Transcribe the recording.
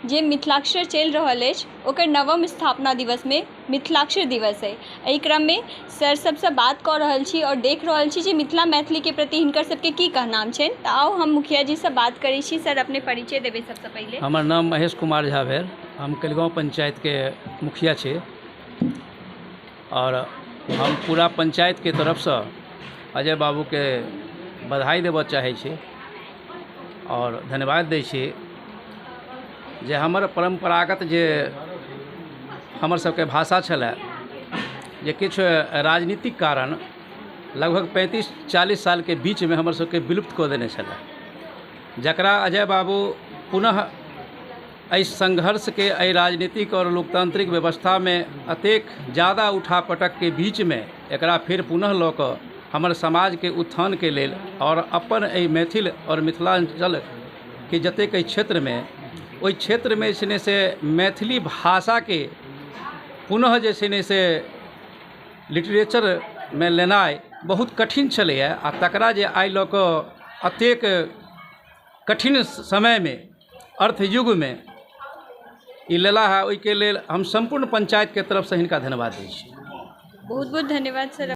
जे मिथिलाक्षर चलि रहल अछि, ओकर नवम स्थापना दिवसमे मिथिलाक्षर दिवस अइ। एहि क्रममे सर सबसँ बात कऽ रहल छी आओर देख रहल छी जे मिथिला मैथिलीके प्रति हिनकर सबके की कहनाम छनि। तऽ आउ, हम मुखिया जीसँ बात करै छी। सर, अपने परिचय देबै सबसँ पहिले। हमर नाम महेश कुमार झा भेल। हम कलिगाँव पंचायतके मुखिया छी आओर हम पूरा पंचायतके तरफसँ अजय बाबूके बधाई देबऽ चाहै छी आओर धन्यवाद दै छी जे हमर परम्परागत जे हमर सबके भाषा छलै, जे किछु राजनीतिक कारण लगभग 35-40 सालके बीचमे हमर सबके विलुप्त कऽ देने छलै, जकरा अजय बाबू पुनः एहि संघर्षके, एहि राजनीतिक आओर लोकतांत्रिक व्यवस्थामे एतेक जादा उठा पटकके बीचमे एकरा फेर पुनः लऽ कऽ हमर समाजके उत्थानके लेल आओर अपन एहि मैथिल आओर मिथिलाञ्चलके जतेक एहि क्षेत्रमे, ओहि क्षेत्रमे जे छै ने से मैथिली भाषाके पुनः जे छै ने से लिटरेचरमे लेनाइ बहुत कठिन छलैए। आ तकरा जे आइ लऽ कऽ एतेक कठिन समयमे, अर्थयुगमे ई लेला है, ओहिके लेल हम सम्पूर्ण पञ्चायतके तरफसँ हिनका धन्यवाद दै छी। बहुत बहुत धन्यवाद सर।